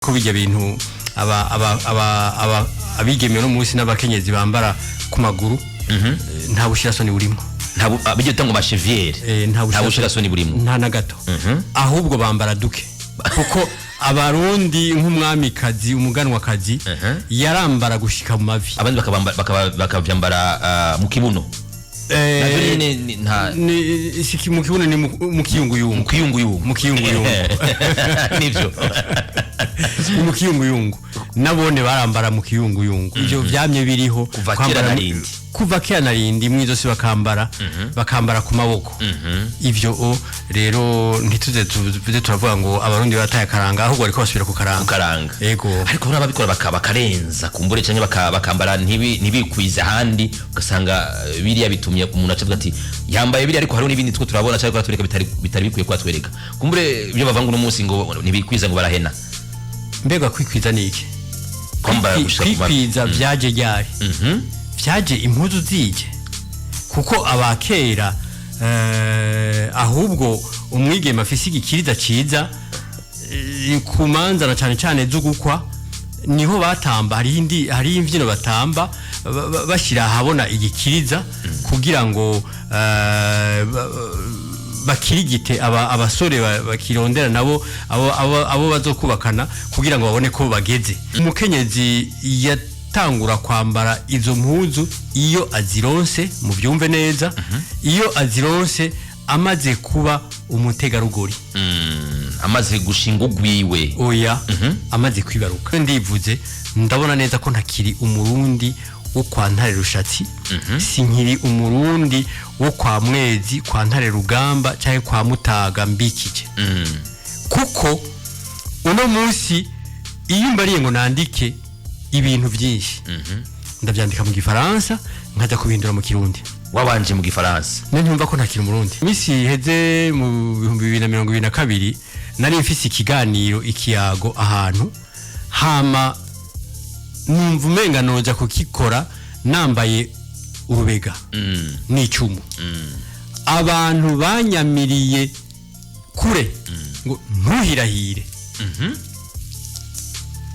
Ko bijya bintu aba aba aba aba abigeme no munsi n'abakenyezi bambara ku maguru, nta bushirasoni burimo. Nta bijya ngo masheviere. Nta nta bushirasoni burimo. Nta na gato, ahubwo bambara duke, kuko Abarundi nk'umwamikazi, umuganwakazi, yarambara gushika mu mavi. Abandi bakavyambara mu kibuno. Navyo nyene si mu kibuno, ni mu kiyunguyungu. Mu kiyunguyungu. Mu kiyunguyungu. Nivyo. Ni mu kiyunguyungu, nabone barambara mu kiyunguyungu. Ivyo vyamye biriho. Kuva Kwambara kera narindi. Kuva kera narindi, mwizosi bakambara ku maboko. Ivyo o rero ntituze tuze turavuga ngo Abarundi barataye akaranga, ahubwo bariko basubira ku karanga. Kukaranga. Ego. Ariko hari ababikora bakarenza kumbure canke bakambara ntibikwize ahandi, ugasanga biriya bitumye umuntu acavuga ati yambaye biriya, ariko hariho n'ibindi two turabona cyangwa kuratwereka bitari bikwiye kubatwereka. Kumbure ibyo bavanga uno munsi ngo ntibikwiza, ngo barahena. Mbega kwikwiza ni iki? Kwambara gushika ku mavi. Kwikwiza vyaje ryari? Vyaje impuzu zije, kuko abakera ahubwo umwigeme afise igikiriza ciza, ku manza na cane cane z'ugukwa niho batamba. Hariho indi, hariho imvyino batamba bashira ahabona igikiriza kugira ngo bakirigite abasore bakirondera nabo abo bazokubakana, kugira ngo babone ko bageze. Umukenyezi yatangura kwambara izo mpuzu iyo azironse, muvyumve neza, iyo azironse amaze kuba umutegarugori. Amaze gushinga ugwiwe. Oya, amaze kwibaruka. Ndivuze, ndabona neza ko ntakiri Umurundi wo kwa Ntare Rushatsi, sinkiri Umurundi wo kwa Mwezi, kwa Ntare Rugamba cyangwa kwa Mutaga Mbikije, kuko uno munsi iyo mbariye ngo nandike ibintu byinshi, ndabyandika mu Gifaransa, nkajya kubihindura mu Kirundi. Wabanje mu Gifaransa. None ntumva ko ntakiri Umurundi? Iminsi iheze mu 2022 nari mfise ikiganiro, ikiyago ahantu, hama numva umenga noja kukikora nambaye urubega n'icumu. Abantu banyamiriye kure ngo ntuhirahire.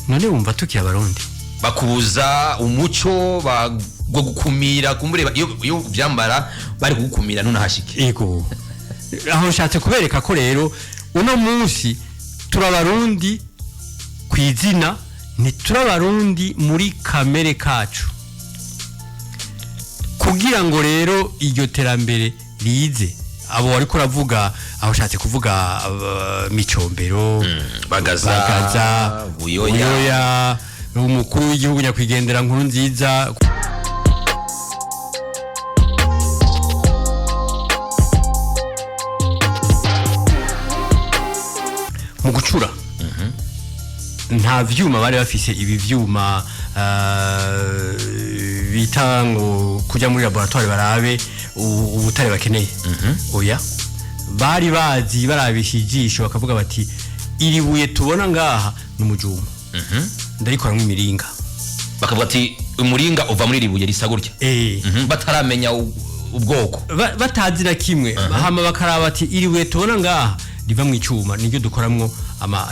None wumva tukiri Abarundi? Bakubuza umuco wo gukumira. Kumbure iyo vyambara bari kugukumira ntunahashike. Ego, aho nshatse kubereka ko rero uno munsi turabarundi ku izina, ntiturabarundi muri kamere kacu. Kugira ngo rero iryo terambere rize, abo wariko uravuga, aho ushatse kuvuga Micombero, Bagaza, Bagaza, Buyoya. Buyoya, umukuru w'igihugu nyakwigendera Nkuru Nziza. Mu gucura nta vyuma bari bafise, ibi vyuma bita ngo kujya muri laboratoire barabe ubutare bakeneye. Oya, bari bazi, barabisha ijisho bakavuga bati iri buye tubona ngaha ni umujumba, ndarikoramwo imiringa. Bakavuga ati umuringa uva muri iri buye risa gutya. Bataramenya ubwoko. Batazi na kimwe. Hama bakaraba ati iri buye tubona ngaha riva mu icuma, niryo dukoramwo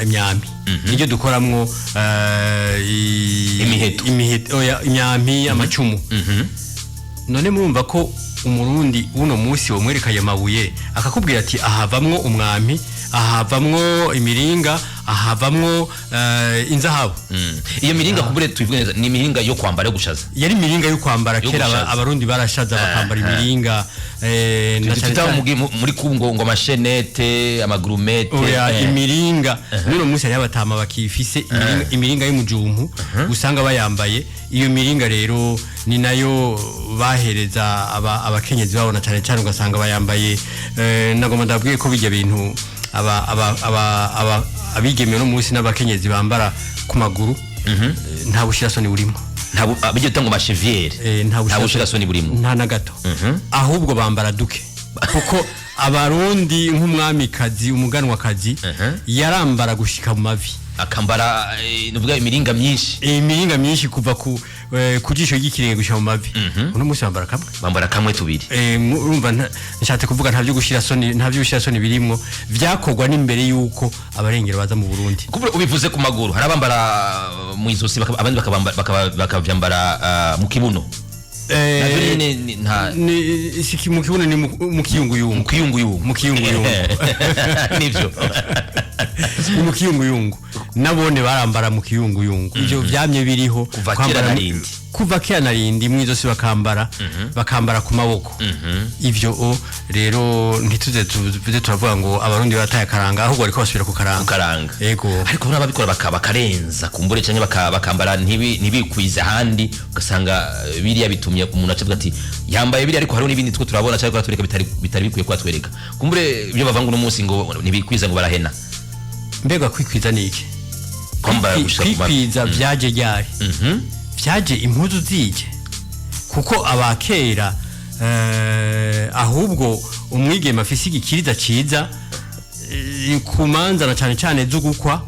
imyambi, niryo dukoramwo Imiheto. Imiheto, oya, imyambi, amacumu. None murumva ko Umurundi uno munsi wamwereka ayo mabuye akakubwira ati ahavamwo umwampi, ahavamwo imiringa, ahavamwo inzahabu. Iyo miringa, kumbure tubivuge neza, ni imiringa yo kwambara, yo gushaza. Yari imiringa yo kwambara. Yo Kera gushaza. Abarundi barashaza, bakambara imiringa, na cane Tuta muri kungo ngo amashenete, amagurumete. Oya, imiringa n'uno munsi hariho abatama bakifise imiringa y'umujumpu, usanga bayambaye. Iyo miringa rero ni nayo bahereza abakenyezi babo, na cane cane ugasanga bayambaye. Nagomba ndabwiye ko bijya bintu aba aba aba aba abigeme no munsi n'abakenyezi bambara ku maguru, nta bushirasoni burimo. Nta bijya ngo masheviere. Nta nta bushirasoni burimo. Nta na gato, ahubwo bambara duke, kuko Abarundi nk'umwamikazi, umuganwakazi, yarambara gushika mu mavi. Akambara nuvuga imiringa myinshi. Imiringa myinshi kuva ku ku jisho ry'ikirenge gushika mu mavi. Uno munsi bambara kamwe. Bambara kamwe, tubiri. Urumva nshatse kuvuga nta byo gushira soni birimwo, vyakorwa n'imbere yuko abarengero baza mu Burundi. Kuvuga ubivuze ku maguru, hari abambara mu izosi, abandi bakavyambara mu kibuno. Navyo nyene Ni si mu kibuno, ni mu kiyunguyungu. Mu kiyunguyungu. Mu kiyunguyungu. Nivyo. Ni mu kiyunguyungu, nabone barambara mu kiyunguyungu, ivyo vyamye biriho. Kuva Kwambara kera na rindi. Kuva kera na rindi, mw'izosi bakambara, bakambara ku maboko. Ivyo o rero ntituze tuze turavuga ngo Abarundi barataye akaranga, ahubwo bariko basubira ku karanga. Karanga. Yego. Ariko hari ababikora bakarenza kumbure canke bakambara ntibikwize ahandi, ugasanga biriya bitumye umuntu acavuga ati yambaye biriya, ariko hariho n'ibindi two turabona cyangwa turatwereka bitari bikwiye kuba twereka. Kumbure ibyo bavanga uno munsi ngo ntibikwiza, ngo barahena. Mbega kwikwiza ni iki? Kwambara gushika ku mavi. Kwikwiza vyaje ryari? Vyaje impuzu zije, kuko abakera ahubwo umwigeme afise igikiriza ciza, ku manza na cane cane z'ugukwa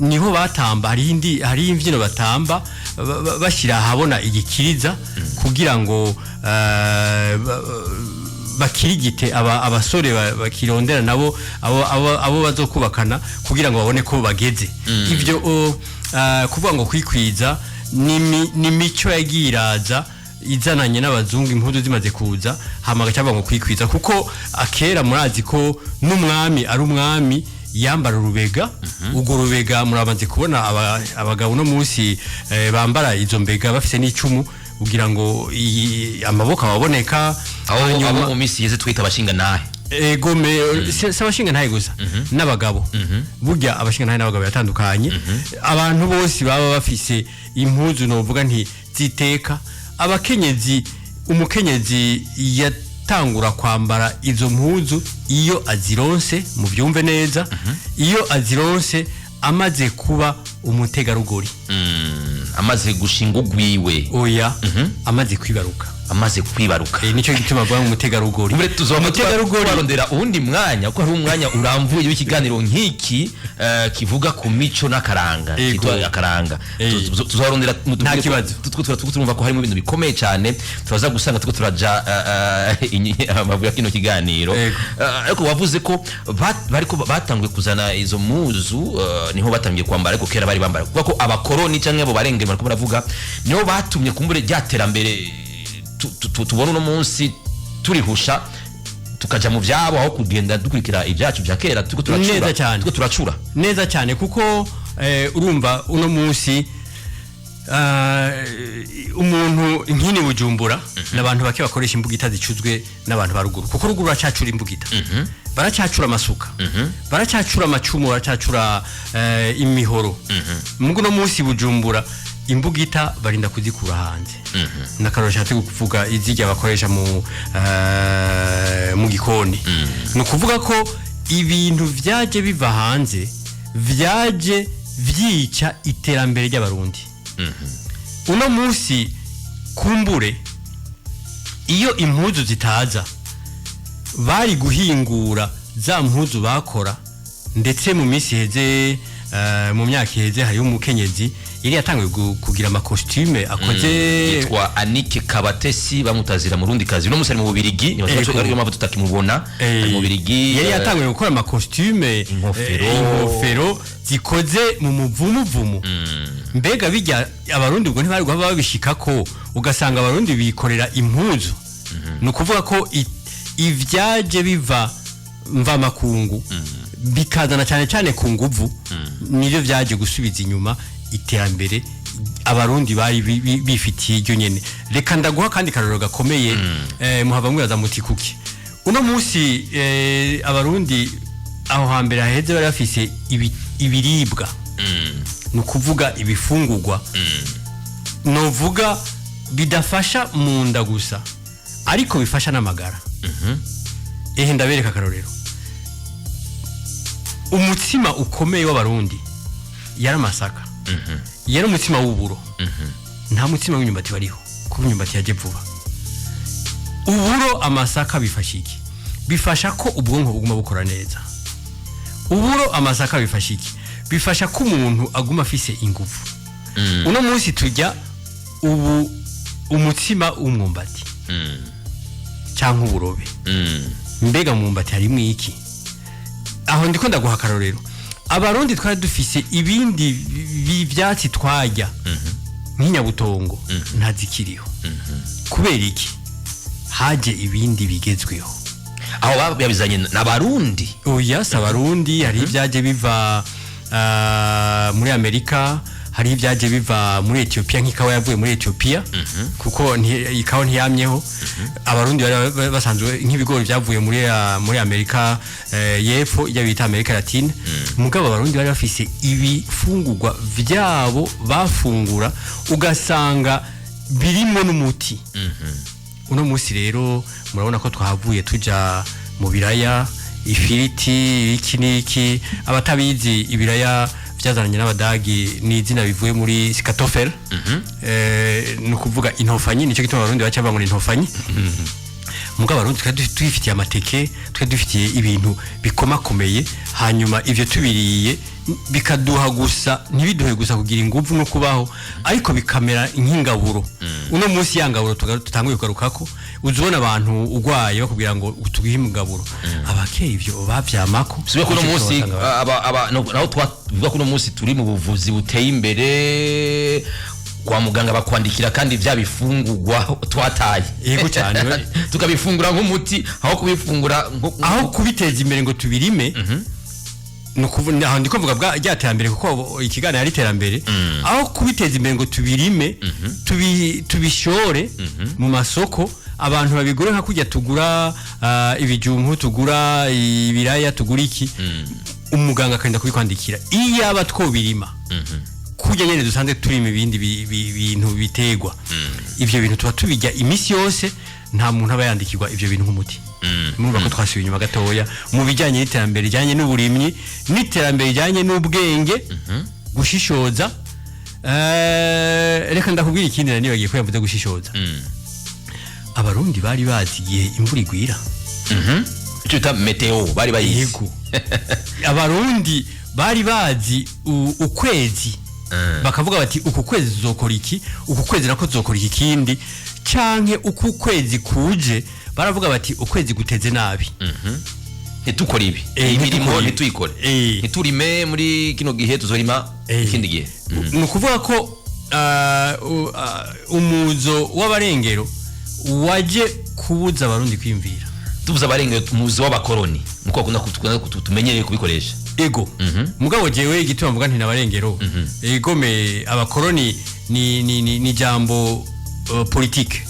niho batamba, hariho indi, hariho imvyino batamba bashyira ahabona igikiriza kugira ngo bakirigite abasore bakirondera nabo abo bazokubakana, kugira ngo babone ko bageze. Ivyo kuvuga ngo kwikwiza ni mico yagiye iraza izananye n'abazungu, impuzu zimaze kuza, hama agaca ngo kwikwiza, kuko akera murazi ko n'umwami ari umwami yambara urubega. Urwo rubega muramaze kubona abagabo no munsi bambara izo mbega bafise n'icumu kugira ngo amaboko ababoneka. Aho abo mu minsi yeze twita abashinga nahe. Ego me, si abashinga ntahe gusa, n'abagabo. Burya abashinga ntahe n'abagabo yatandukanye, abantu bose baba bafise impuzu novuga nti ziteka. Abakenyezi, umukenyezi yatangura kwambara izo mpuzu iyo azironse, mubyumve neza, iyo azironse amaze kuba umutegarugori. Amaze gushinga ugwiwe. Oya, amaze kwibaruka. Amaze kwibaruka. Nicyo gituma bavuga ngo umutegarugori. Mbere tuzoba Umutegarugori. twarondera uwundi mwanya, kuko hari umwanya uramvuye w'ikiganiro nk'iki kivuga ku mico n'akaranga. Kitwa akaranga. Tuzarondera. Nta kibazo. Turumva ko harimo ibintu bikomeye cyane turaza gusanga turiko turaja amavuga kino kiganiro. Ariko wavuze ko bariko batanguye kuzana izo muzu, niho batangiye kwambara, ariko kera bari bambara, kuko abakoroni canke abo barengera bariko baravuga niho batumye kumbure rya terambere tubona uno munsi turihusha tukaja mu vyabo aho kugenda dukurikira ibyacu vya kera, turiko turacura. Neza cyane. Turiko turacura. Neza cyane, kuko urumva uno munsi umuntu nk'ini Bujumbura n'abantu bake bakoresha imbugita zicuzwe n'abantu ba ruguru, kuko ruguru baracacura imbugita, baracacura amasuka, baracacura amacumu, baracacura imihoro. Mugu no munsi Bujumbura imbugita barinda kuzikura hanze. N'akaroro nshatse kuvuga, izirya bakoresha mu gikoni. Ni ukuvuga ko ibintu vyaje biva hanze vyaje vyica iterambere ry'Abarundi. Uno munsi kumbure iyo impuzu zitaza bari guhingura za mpuzu bakora, ndetse mu minsi iheze, mu myaka iheze, hariho umukenyezi yari yatanguye kugira ama costume akoze. Yitwa Anike Kabatesi, bamutazira Murundi kazi. Uno munsi ari mu Bubirigi, nibaza ko ariyo mpamvu tutakimubona. Ari mu Bubirigi. Yari yatanguye gukora ama costume. Inkofero. Inkofero zikoze mu muvumuvumu. Mbega bijya Abarundi ubwo ntibari guhava babishikako, ugasanga Abarundi bikorera impuzu? Ni ukuvuga ko ivyaje biva mvamakungu bikazana cyane cyane ku nguvu, nibyo byaje gusubiza inyuma iterambere Abarundi bari bifitiye iryo nyene. Reka ndaguha kandi karorero gakomeye. Muhava mwibaza muti kuki uno munsi Abarundi aho hambere haheze bari bafise ibiribwa, ni ukuvuga ibifungurwa novuga bidafasha mu nda gusa ariko bifasha n'amagara. Ehe, ndabereka akarorero. Umutsima ukomeye w'Abarundi yari amasaka, yari umutsima w'uburo. Nta mutsima w'imyumbati wariho, kuko imyumbati yaje vuba. Uburo, amasaka bifasha iki? Bifasha ko ubwonko buguma bukora neza. Uburo, amasaka bifasha iki? Bifasha ko umuntu aguma afise ingufu. Uno munsi turya Ubu umutsima w'umwumbati cyangwa uburobe, mbega mu mwumbati harimo iki? Aho ndiko ndaguha akarorero. Abarundi twari dufise ibindi vyatsi twarya nk'inyabutongo, ntazikiriho. Kubera iki? Haje ibindi bigezweho. Aho babizanye n'Abarundi? Oya, si Abarundi. Hari ibyaje biva muri Amerika, hari ibyaje biva muri Ethiopia, nk'ikawa yavuye muri Ethiopia, kuko ikawa ntiyamyeho. Abarundi bari basanzwe, nk'ibigori byavuye muri Amerika y'Epfo, ibyo bita Amerika Latine. Mugabo Abarundi bari bafise ibifungurwa vyabo bafungura, ugasanga birimo n'umuti. Uno munsi rero murabona ko twahavuye tuja mu biraya, ifiriti, iki n'iki. Abatabizi, ibiraya byazananye n'Abadagi, ni izina bivuye muri Kartoffel, ni ukuvuga intofanyi. Nicyo gituma Abarundi baca bavuga ngo ni intofanyi. Mugabo Abarundi twari twifitiye amateke, twari dufitiye ibintu bikomakomeye. Hanyuma ivyo tubiriye bikaduha gusa, ntibiduhe gusa kugira inguvu no kubaho, ariko bikamera nk'ingaburo. Uno munsi ya ngaburo tutanguye kugarukako. Uzubona abantu urwaye bakubwira ngo tuguhe ingaburo. Abakera ivyo bavyamako. Sibe kuno Nico munsi gituma wasanga aba naho twavuga kuno munsi turi mu buvuzi buteye imbere, kwa muganga bakwandikira kandi vya bifungurwa twataye. Yego cyane. Tukabifungura nk'umuti aho kubifungura aho kubiteza imbere ngo tubirime. Ni ukuvuga aho ndiko mvuga bwa rya terambere, kuko ikiganiro ari iterambere. Aho kubiteza imbere ngo tubirime, tubishore mu masoko, abantu babigure nka kujya tugura ibijumbu, tugura ibiraya, tugura iki, umuganga akagenda kubikwandikira. Iyo yaba twobirima kurya nyene dusanzwe turima ibindi bintu bitegwa, ivyo bintu tuba tubirya iminsi yose, nta muntu aba yandikirwa ivyo bintu nk'umuti. Murumva ko twasubiye inyuma gatoya mu bijyanye n'iterambere rijyanye n'uburimyi n'iterambere rijyanye n'ubwenge, gushishoza. Reka ndakubwira ikindi nari nibagiye ko yavuze gushishoza. Abarundi bari bazi igihe imvura igwira. Icyo bita météo bari bayizi. Yego, Abarundi bari bazi ukwezi, bakavuga bati uku kwezi tuzokora iki, uku kwezi nako tuzokora iki kindi, canke uku kwezi kuje baravuga bati ukwezi guteze nabi. Ntitukore ibi, imirimo ntitukore ibi. Ntituyikore, ntiturime muri kino gihe, tuzorima ikindi gihe. Ni ukuvuga ko umuzo w'abarengero waje kubuza Abarundi kwiyumvira. Tuvuze abarengero, umuzo w'abakoroni nkuko bakunda tumenyereye kubikoresha. Ego, mugabo jewe igituma mvuga nti nabarengero, egome abakoroni ni jambo politique.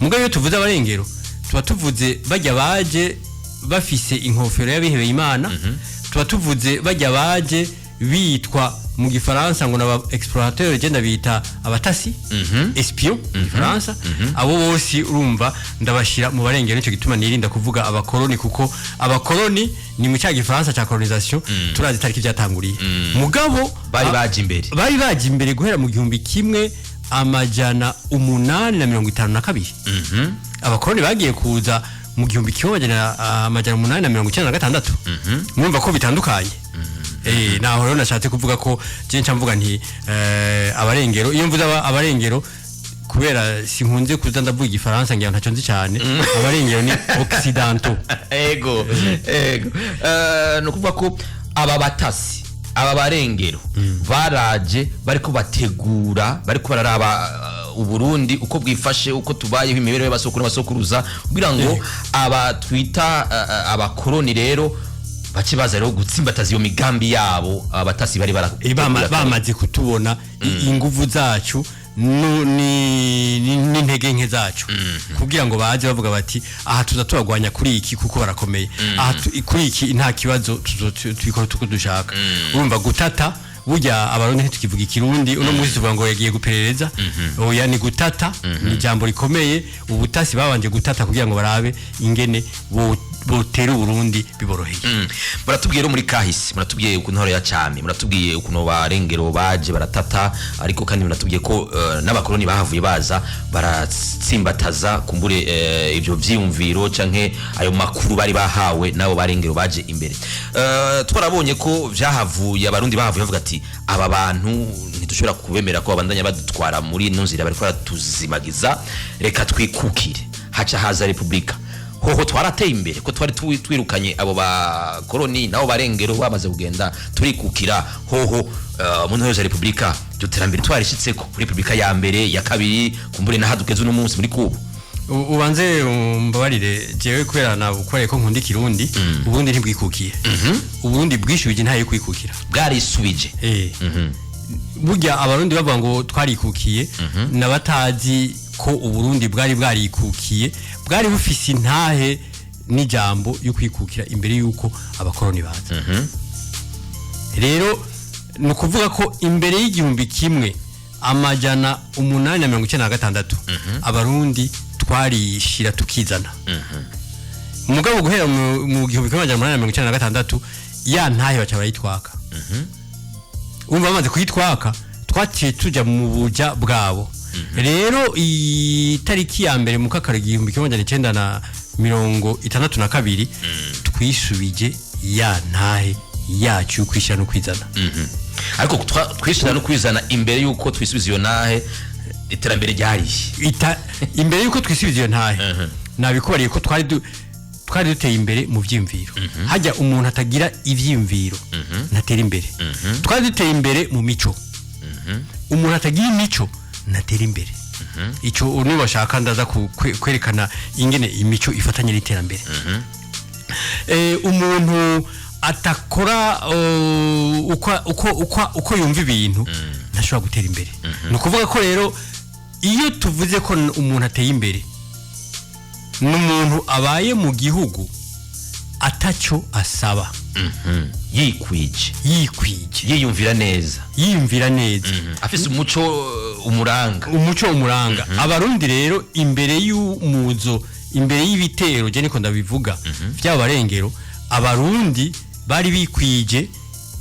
Mugabo iyo tuvuze abarengero tuba tuvuze bajya baje bafise inkofero y'abihebeye Imana, tuba tuvuze bajya baje bitwa mu Gifaransa ngo naba explorateur, genda bita abatasi, espion mu Gifaransa. Abo bose urumva ndabashira mu barengero. Nicyo gituma nirinda kuvuga abakoroni, kuko abakoroni ni mu cya Gifaransa cya colonisation, turazi itariki byatanguriye. Mugabo bari baje imbere. Bari baje imbere guhera mu 1852. Abakoroni bagiye kuza mu 1896. Murumva ko bitandukanye. Naho rero nashatse kuvuga ko je nca mvuga nti abarengero. Iyo mvuze abarengero, kubera sinkunze kuza ndavuga Igifaransa, ngira ntacyo nzi cyane, abarengero ni occidentaux. Ego, ni ukuvuga ko aba batasi, aba barengero baraje bariko bategura, bariko bararaba Uburundi uko bwifashe, uko tubayeho, imibereho y'abasokuru n'abasokuruza, kugira ngo aba twita abakoroni rero bace baza rero gutsimbataza iyo migambi yabo abatasi bari bara Bamaze kutubona inguvu zacu n'intege nke zacu, kugira ngo baze bavuga bati aha tuza tubagwanya kuri iki kuko barakomeye, aha kuri iki nta kibazo, tubikora uko dushaka. Urumva gutata burya Abarundi ntitukivuga Ikirundi. Uno munsi tuvuga ngo yagiye guperereza. Oya, ni gutata, ni ijambo rikomeye. Ubutasi babanje gutata kugira ngo barabe ingene botera Uburundi biboroheye. Muratubwiye rero muri kahise, muratubwiye ukuntu ntoro ya cami, muratubwiye ukuntu barengero baje baratata, ariko kandi muratubwiye ko n'abakoroni bahavuye baza baratsimbataza kumbure ivyo vyiyumviro canke ayo makuru bari bahawe n'abo barengero baje imbere. Twarabonye ko vyahavuye, Abarundi bahavuye bavuga ati bati aba bantu ntidushobora kubemera ko babandanya badutwara muri ino nzira, bariko baratuzimagiza, reka twikukire. Haca haza repubulika. Hoho twarateye imbere ko twari twirukanye abo bakoroni, nabo barengero bamaze kugenda, turikukira. Hoho mu ntore za repubulika iryo terambere twarishitseko kuri repubulika ya mbere, ya kabiri, kumbure n'aha tugeze uno munsi muri kubu? Ubanze umbabarire, jewe kubera nabukoreye ko nkunda ikirundi. Uburundi ntibwikukiye, Uburundi bwishubije ntayo kwikukira. Bwarisubije. Burya Abarundi bavuga ngo twarikukiye, n'abatazi ko Uburundi bwari bwarikukiye, bwari bufise intahe n'ijambo yo kwikukira imbere y'uko abakoroni baza. Rero ni ukuvuga ko imbere y'1896 Abarundi twarishira tukizana. Mugabo guhera mu 1896 ya ntahe baca barayitwaka. Umva, bamaze kuyitwaka twaciye tuja mu buja bwabo. Rero itariki ya mbere mu kakaro 1962 twisubije ya ntahe yacu yo kwishyira no kwizana. Ariko twishyira no kwizana, imbere y'uko twisubiza iyo ntahe iterambere ryariye? Imbere yuko twisubiza iyo ntahe, nabikubariye ko twari duteye imbere mu vyiyumviro. Hajya umuntu atagira ivyiyumviro ntatera imbere. Twari duteye imbere mu mico. Umuntu atagira imico ntatera imbere. Ico niba ndaza kwerekana ingene imico ifatanye n'iterambere. Umuntu atakora uko yumva ibintu ntashobora gutera imbere. Ni ukuvuga ko rero iyo tuvuze ko umuntu ateye imbere, ni umuntu abaye mu gihugu atacyo asaba, yikwije, yikwije, yiyumvira neza, yiyumvira neza, afise umuco umuranga. Umuco umuranga. Abarundi rero imbere y'umuzo, imbere y'ibitero, je niko ndabivuga, by'abarengero, Abarundi bari bikwije.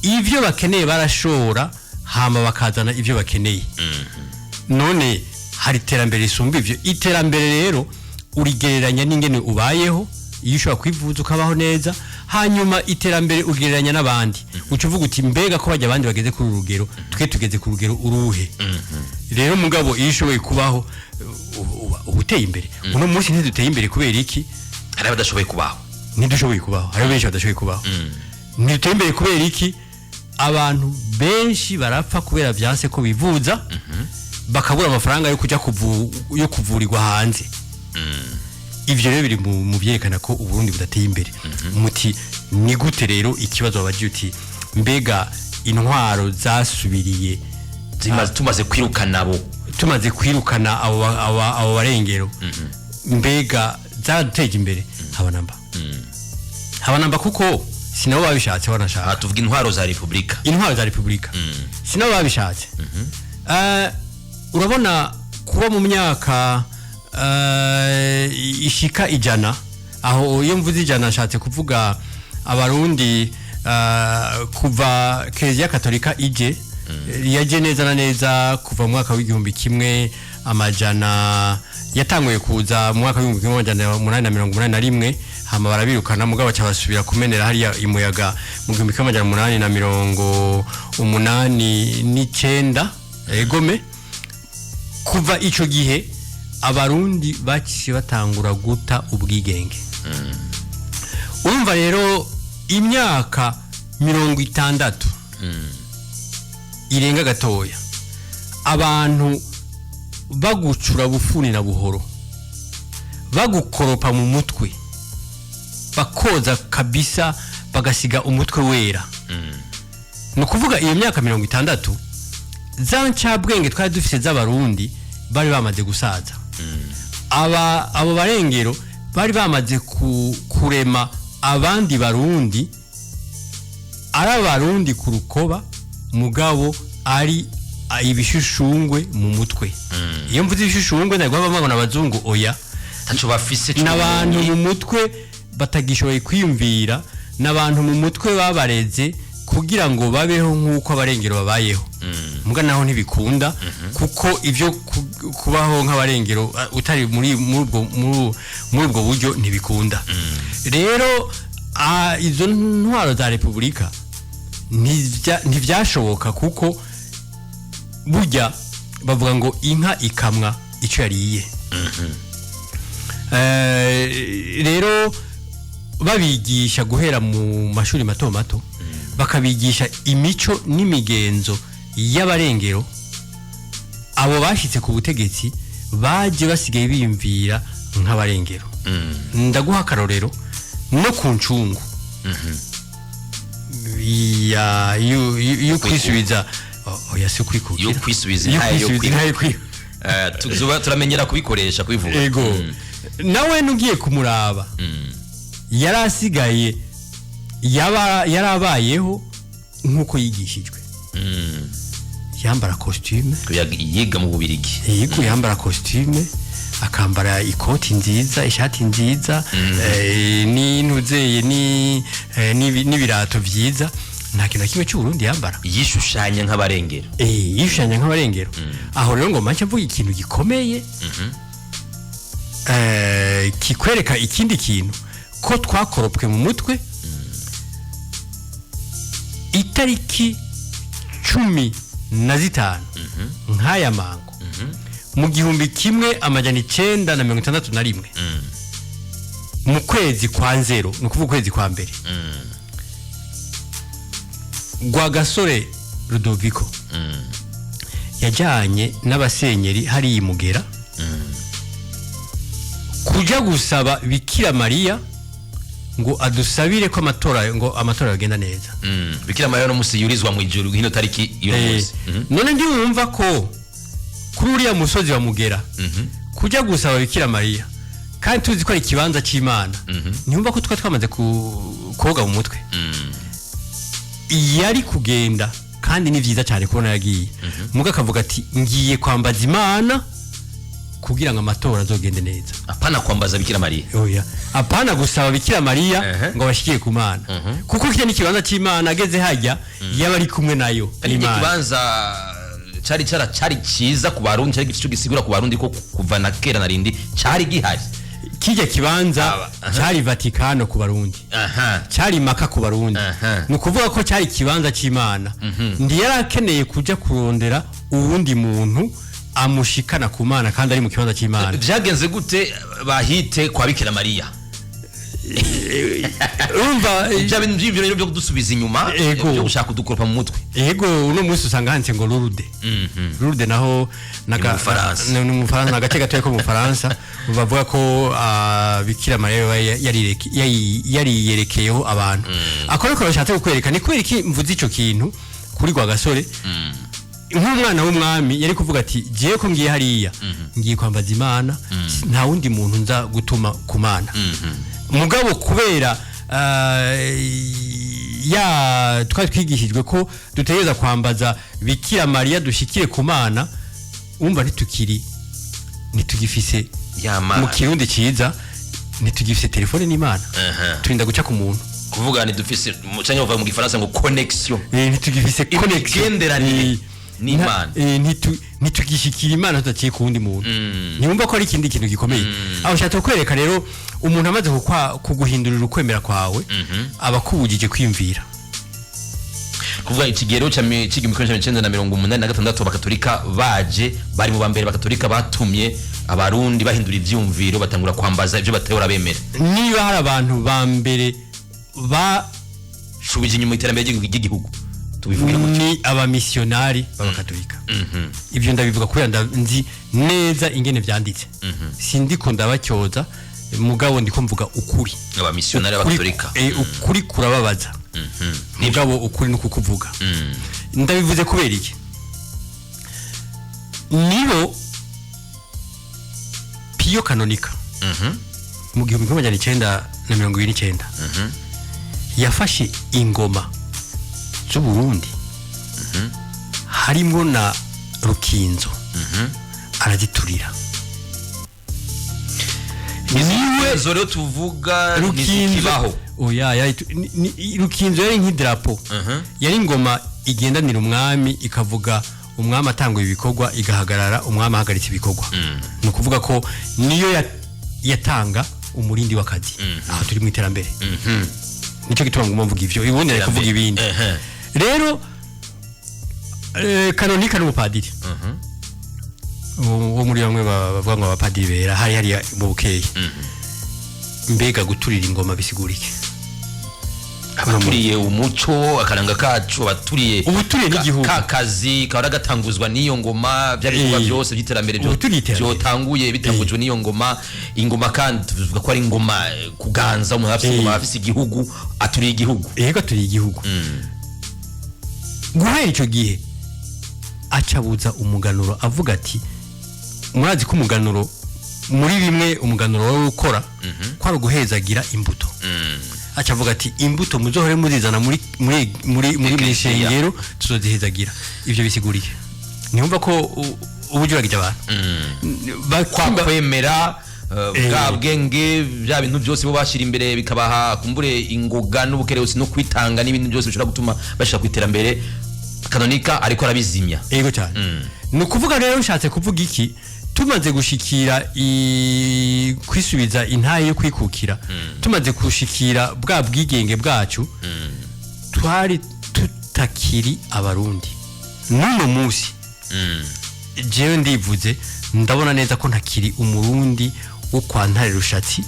Ivyo bakeneye barashora, hama bakazana ivyo bakeneye. None hari iterambere risumba ivyo? Iterambere rero urigereranya n'ingene ubayeho, iyo ushobora kwivuza ukabaho neza. Hanyuma iterambere ugereranya n'abandi, uca uvuga uti mbega ko bajya abandi bageze kuri uru rugero, twe tugeze ku rugero uruhe? Rero mugabo iyo ushoboye kubaho uba uteye imbere. Uno munsi ntiduteye imbere kubera iki? Hari abadashoboye kubaho. Ntidushoboye kubaho, hariho benshi badashoboye kubaho. Ntiduteye imbere kubera iki? Abantu benshi barapfa kubera vyanse ko bivuza, bakabura amafaranga yo kujya yo kuvurirwa hanze. Ivyo rero biri mu vyerekana ko Uburundi budateye imbere. Muti ni gute rero? Ikibazo wabagiye uti mbega intwaro zasubiriye tumaze kwirukana abo, tumaze kwirukana abo barengero, mbega zaraduteje imbere? Haba namba, haba namba, kuko sinabo babishatse wanashaka. Aha tuvuga intwaro za repubulika. Intwaro za repubulika sinabo babishatse. Urabona kuba mu myaka ishika 100, aho iyo mvuze 100 nshatse kuvuga Abarundi kuva Kiliziya Katolika ije, yaje neza na neza kuva mu mwaka w'1100, yatanguye kuza mu mwaka w'1881, hama barabirukana, mugabo baca basubira kumenera hariya imuyaga mu 1889. Egome, kuva ico gihe Abarundi baciye batangura guta ubwigenge. Urumva rero imyaka 60 irenga gatoya abantu bagucura bufuni na buhoro, bagukoropa mu mutwe, bakoza kabisa, bagasiga umutwe wera. Ni ukuvuga iyo myaka 60 za ncabwenge twari dufite z'Abarundi bari bamaze gusaza. Abo barengero bari bamaze kurema abandi Barundi, ari Abarundi ku rukoba, mugabo ari ibishushungwe mu mutwe. Iyo mvuze ibishushungwe ntabwo baba babona abazungu, oya. Taco bafise. N'abantu mu mutwe batagishoboye kwiyumvira, n'abantu mu mutwe babareze kugira ngo babeho nk'uko abarengero babayeho. Muga naho ntibikunda, kuko ivyo kubaho nk'abarengero utari muri ubwo buryo ntibikunda. Rero izo ntwaro za repubulika Ntivyashoboka kuko burya bavuga ngo inka ikamwa icyo yariye. Rero babigisha guhera mu mashuri mato mato, bakabigisha imico n'imigenzo y'abarengero. Abo bashyitse ku butegetsi baje basigaye biyumvira nk'abarengero. Ndaguha akarorero no ku ncungu yo kwisubiza, oya, si ukwikukira. Yo kwisubiza Yo intahe yo kwisubiza intahe yo tuzoba turamenyera kubikoresha, kubivuga. Ego. Nawe nugiye kumuraba, yari asigaye yaba yarabayeho nk'uko yigishijwe. Yambara costume. Yiga mu Bubirigi. Yego, yambara costume, akambara ikoti nziza, ishati nziza, n'intuzeye n'ibirato vyiza. Nta kintu na kimwe cy'Uburundi yambara. Yishushanya nk'abarengero. Yishushanya nk'abarengero. Aho rero ngo make mvuga ikintu gikomeye, kikwereka ikindi kintu ko twakoropwe mu mutwe. Itariki 15 nk'aya mango mu 1961, mu kwezi kwa nzero, ni ukuvuga ukwezi kwa mbere, Rwagasore Rudoviko yajyanye n'abasenyeri hariya i Mugera kuja gusaba Bikira Mariya ngo adusabire ko amatora, ngo amatora yagenda neza. Bikira Mariya no musi yurizwa mu ijuru hino tariki iyo munsi. None ndiwumva ko kuri uriya musozi wa Mugera kujya gusaba Bikira Mariya, kandi tuzi ko ari ikibanza cy'Imana, ntiwumva ko twari twamaze koga mu mutwe? Yari kugenda, kandi ni byiza cyane kubona yagiye, muga akavuga ati: "Ngiye kwambaza Imana kugira ngo amatora azogende neza." Apana kwambaza Bikira Mariya. Oya, apana gusaba Bikira Mariya ngo bashikiye ku Mana, kuko kirya ni ikibanza cy'Imana. Ageze hajya yaba ari kumwe nayo Kandi Imana. Ikibanza cari cara cari ciza ku Barundi, cari gifite ico gisigura ku Barundi, ko kuva na kera na rindi cari gihari. Kijya kibanza cyari Vatikano ku Barundi, cyari Maka ku Barundi. Ni ukuvuga ko cyari ikibanza cy'Imana. Ntiyari akeneye kuja kurondera uwundi muntu amushikana ku Mana kandi ari mu kibanza cy'Imana. Vyagenze gute bahite kwa Bikira Mariya? Urumva? Bya bintu by'ibyo rero byo kudusubiza inyuma, byo gushaka kudukoropa mu mutwe. Ego, uno munsi usanga handitse ngo Lourdes. Lourdes naho Ni mu Bufaransa. Ni mu Bufaransa, ni agace gatoya ko mu Bufaransa. Bavuga ko Bikira Mariya yoba yariyerekeyeho abantu. Ako rero bashatse kukwereka ni kubera iki mvuze ico kintu kuri Rwagasore nk'umwana w'umwami. Yari kuvuga ati: "Jewe ko ngiye hariya, ngiye kwambaza Imana, nta wundi muntu nza gutuma ku Mana." Mugabo kubera ya twari twigishijwe ko dutegereza kwambaza Bikira Mariya dushikire ku Mana, wumva ntitukiri, ntitugifise Ya Mana. mu Kirundi ciza, ntitugifise telefone n'Imana. Turinda guca ku muntu. Kuvuga ni dufise canke bavuga mu Gifaransa ngo connexion. Ntitugifise connexion. Imigenderanire n'Imana. Ntitugishikira Imana tudaciye ku wundi muntu. Ntiwumva ko ari ikindi kintu gikomeye aho ushatse kukwereka? Rero umuntu amaze kuguhindurira ukwemera kwawe, aba akubujije kwiyumvira. Kuvuga ikigero c'1986, abakatolika baje bari mu ba mbere. Bakatolika batumye Abarundi bahindura ivyumviro, batangura kwambaza ivyo batahora bemera. Niba hari abantu ba mbere ba Shubije inyuma iterambere ry'igihugu, tubivugira gutyo. Ni abamisiyonari b'abakatolika. Ibyo ndabivuga kubera nzi neza ingene vyanditse. Sindiko ndabacyoza, mugabo ndiko mvuga ukuri. Abamisiyonari b'abakatolika. Ukuri kurababaza, mugabo ukuri ni ukukuvuga. Ndabivuze kubera iki? Nibo Piyo Kanonika mu 1929 yafashe ingoma z'Uburundi, harimwo na Rukinzo, araziturira. Niwe Izo rero tuvuga Rukinzo ntizikibaho. Oya, Rukinzo yari nk'idarapo, yari ingoma igendanira umwami, ikavuga umwami atanguye ibikorwa igahagarara, umwami ahagaritse ibikorwa. Ni ukuvuga ko niyo yatanga umurindi w'akazi. Aho turi mu iterambere, nicyo gituma nguma mvuga ivyo, ubundi ari kuvuga ibindi. Rero kanonika n'umupadiri wo muri bamwe bavuga ngo abapadiri bera hari hariya mu Bukeye. Mbega guturira ingoma bisigura iki? Abaturiye umuco, akaranga kacu, abaturiye Ubuturiye n'igihugu. Ka kazi kahora gatanguzwa n'iyo ngoma, bya bikorwa byose by'iterambere Ubuturiye iterambere. byotanguye bitangujwe n'iyo ngoma. Ingoma kandi tuvuga ko ari ingoma kuganza umuntu afise ingoma, afise igihugu, aturiye igihugu. Yego, aturiye igihugu. Guhera icyo gihe acabuza umuganuro, avuga ati murazi ko umuganuro, muri bimwe umuganuro wowe ukora ko ari uguhezagira imbuto. Aca avuga ati imbuto muzohore muzizana muri Eklesiya. mw'ishengero, tuzozihezagira. Ivyo bisiguriye niyumva ko uba ujuragije abantu. Kwa kwemera bwa bwenge, bya bintu byose bo bashyira imbere bikabaha kumbure ingoga n'ubukerebutsi no kwitanga n'ibindi byose bishobora gutuma bashika ku iterambere, kanonika ariko arabizimya. Yego cyane. Ni ukuvuga rero, nshatse kuvuga iki? Tumaze gushikira kwisubiza intahe yo kwikukira, tumaze gushikira bwa bwigenge bwacu, twari tutakiri Abarundi. N'uno munsi jewe ndivuze, ndabona neza ko ntakiri Umurundi wo kwa Ntare Rushatsi,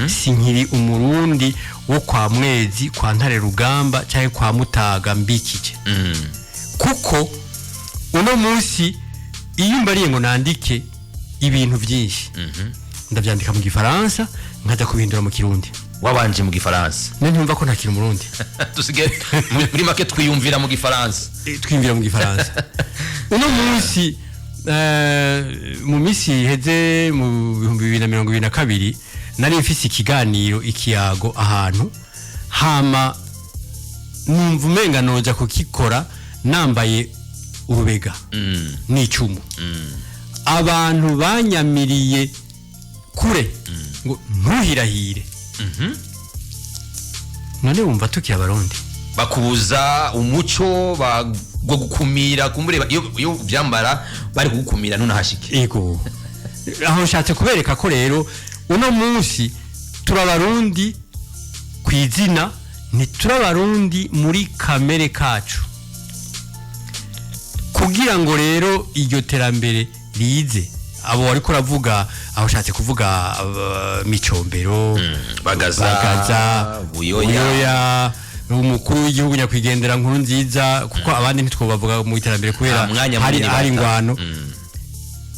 sinkiri Umurundi wo kwa Mwezi, kwa Ntare Rugamba cyangwa kwa Mutaga Mbikije, kuko uno munsi iyo mbariye ngo nandike ibintu byinshi, ndabyandika mu Gifaransa, nkajya kubihindura mu Kirundi. Wabanje mu Gifaransa. None ntumva ko ntakiri Umurundi? Dusigaye muri make twiyumvira mu Gifaransa. Twiyumvira mu Gifaransa. Uno munsi mu minsi iheze, mu 2022, nari mfise ikiganiro, ikiyago ahantu, hama numva umenga noja kukikora nambaye urubega n'icumu. Abantu banyamiriye kure ngo ntuhirahire. None wumva tukiri Abarundi? Bakubuza umuco wo gukumira kumbure iyo byambara bari kugukumira ntunahashike. Ego, aho nshatse kubereka ko rero uno munsi turabarundi ku izina, ntiturabarundi muri kamere kacu. Kugira ngo rero iryo terambere rize, abo ariko uravuga, aho ushatse kuvuga Micombero, Bagaza, Bagaza, Buyoya. Buyoya, umukuru w'igihugu nyakwigendera Nkuru Nziza, kuko abandi ntitwobavuga mu iterambere kubera Nta mwanya hari munini hari bata. ingwano.